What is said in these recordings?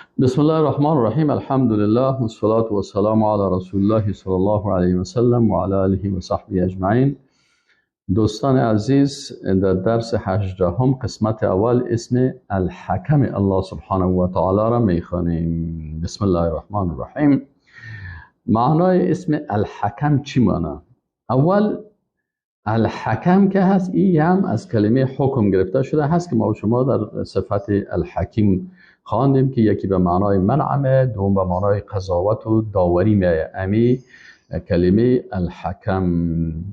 بسم الله الرحمن الرحیم. الحمد لله والصلاة والسلام علی رسول الله صلی الله علیه و سلم و علی آله و صحبه اجمعین. دوستان عزیز، در درس 18 قسمت اول اسم الحکم الله سبحانه و تعالی را میخوانیم. بسم الله الرحمن الرحیم. معنای اسم الحکم چی معنا؟ اول الحکم که هست، این هم از کلمه حکم گرفته شده هست که ما و شما در صفت الحکیم خواندیم که یکی به معنای منعمه، دوم به معنای قضاوت و داوری میایه. امی کلمه الحکم.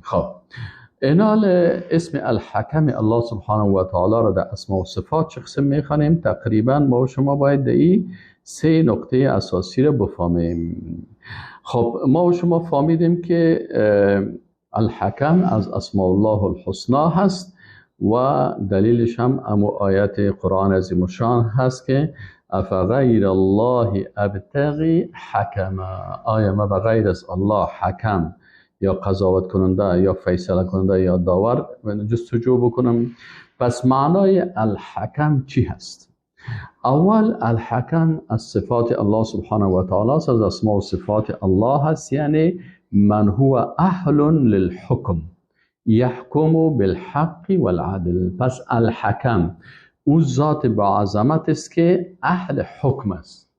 خب اینال اسم الحکم الله سبحانه و تعالی را در اسماء و صفات چه قسم میخوانیم؟ تقریبا ما و شما باید در این سه نقطه اساسی را بفهمیم. خب ما و شما فهمیدیم که الحکم از اسماء الله الحسنا هست و دلیلش هم امو آیت قرآن عظیم الشان هست که افغیر الله ابتغی حکما، آیا ما بغیر از الله حکم یا قضاوت کننده یا فیصله کننده یا داور جستجو بکنم؟ پس معنای الحکم چی هست؟ اول الحکم از صفات الله سبحانه و تعالی است، از اسماء و صفات الله هست، یعنی من هو اهل للحکم یحکم بالحق والعدل. پس الحکم او ذات با عظمت است که اهل حکم است،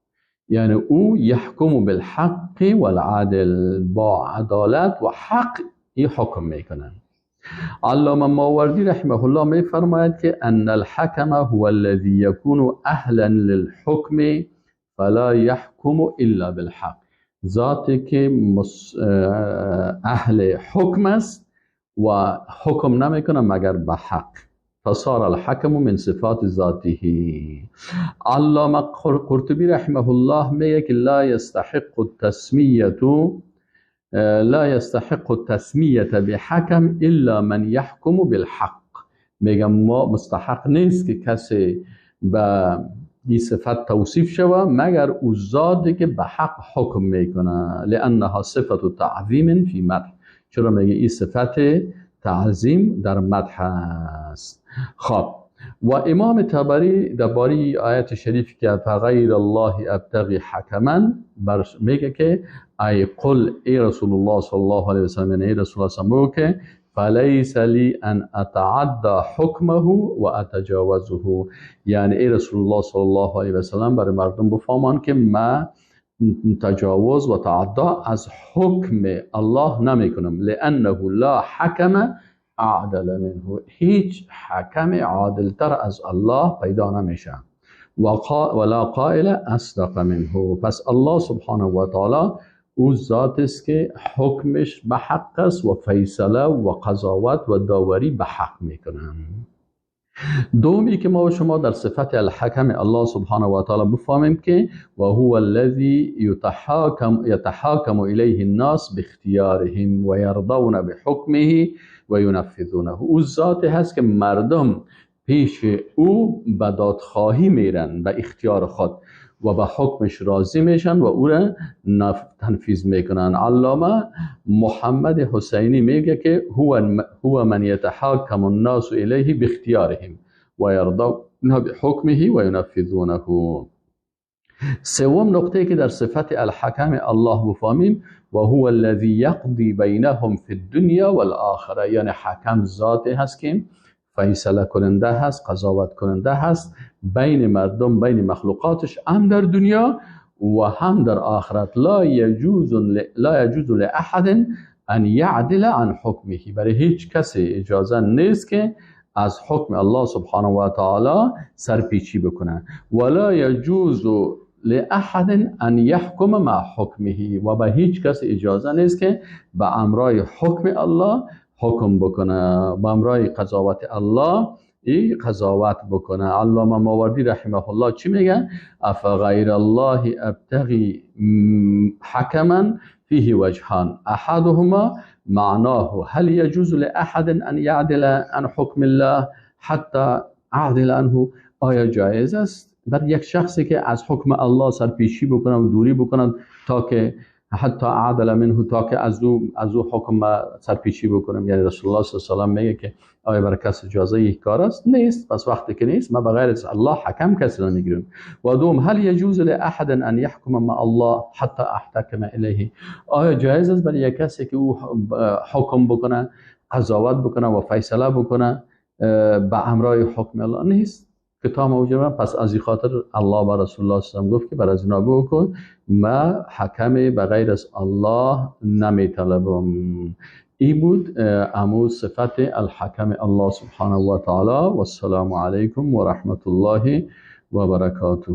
یعنی او یحکم بالحق والعدل، با عدالت و حق ای حکم میکنن. علامه ماوردی رحمه الله میفرماید که ان الحکم هو الذي يكون اهلا للحکم فلا يحكم الا بالحق. ذاتی که اهل حکم است و حکم نمیکنه مگر به حق. فصار الحکم من صفات ذاته. علامه قرطبی رحمه الله میگه که لا یستحق التسمیه بحکم الا من یحکم بالحق. میگه ما مستحق نیست که کسی به این صفت توصیف شوه مگر او ذاتی که به حق حکم میکنه، لانها صفت تعظیم فی مدح. چرا میگه این صفت تعظیم در مدح است؟ خب و امام طبری درباره آیت شریف که فغیر الله ابتغی حکما میگه که ای قل ای رسول الله صلی الله علیه وسلم، یعنی ای رسول الله صلی الله علیه وسلم که فلیس لی ان اتعدى حکمه و اتجاوزه، یعنی ای رسول الله صلی الله علیه وسلم برای مردم بفهمان که ما تجاوز و تعدی از حکم الله نمی کنم، لانه لا حکم اعدل منه، هیچ حکم عادلتر از الله پیدا نمیشه، ولا قائل اصدق منه. پس الله سبحانه و تعالی او ذات است که حکمش به حق است و فیصله و قضاوت و داوری به حق میکنن. دومی که ما و شما در صفت الحکم الله سبحانه و تعالی بفهمیم که و هو الذی یتحاکم الیه الناس باختیارهم و یرضون بحکمه و ینفذونه. او ذات هست که مردم پیش او به دادخواهی میرن به اختیار خود و به حکمش راضی میشن و او را تنفیذ میکنن. علامه محمد حسینی میگه که هو من یتحاکم الناس الیه باختیارهم و یرضون بحکمه و ینفذونه. سوم نقطه که در صفت الحکم الله بفهمیم و هو الذی یقضی بینهم فی الدنیا والآخره، یعنی حکم ذاتی هست که فیصله کننده هست، قضاوت کننده هست بین مردم، بین مخلوقاتش، هم در دنیا و هم در آخرت. لا یجوز لأحد ان یعدل عن حکمه، برای هیچ کسی اجازه نیست که از حکم الله سبحانه و تعالی سرپیچی بکنه. ولا یجوز لأحد ان یحکم مع حکمه، و به هیچ کس اجازه نیست که به امرای حکم الله حکم بکنه، به امرای قضاوت الله ای قضاوت بکنه. علامه ماوردی رحمه الله چی میگه؟ افغیر الله ابتغی حکما فیه وجهان، احدهما معناه هل يجوز لأحد ان يعدل عن حکم الله حتی اعدل عنه، آیا جایز است بر یک شخصی که از حکم الله سرپیچی بکنه و دوری بکنه تا که حتی اعدل منه، تا که از او حکم سرپیچی بکنم. یعنی رسول الله صلی الله علیه و سلم میگه که آیا برای کس اجازه یک کار است؟ نیست. پس وقتی که نیست، ما بغیر از الله حکم کسی را نمیگیرم. و دوم، هل یجوز لاحد ان یحکم مع الله حتی احتکم الیه، آیا جایز است برای یک کسی که او حکم بکنه، قضاوت بکنه و فیصله بکنه به امرای حکم الله؟ نیست که تا موجود. پس از این خاطر الله بر رسول الله صلی الله علیه و گفت که بر از اینا بکن، ما حکم بغیر از الله نمیطلبم. ای بود امو صفت الحکم الله سبحانه و تعالی. و السلام علیکم و رحمت الله و برکاته.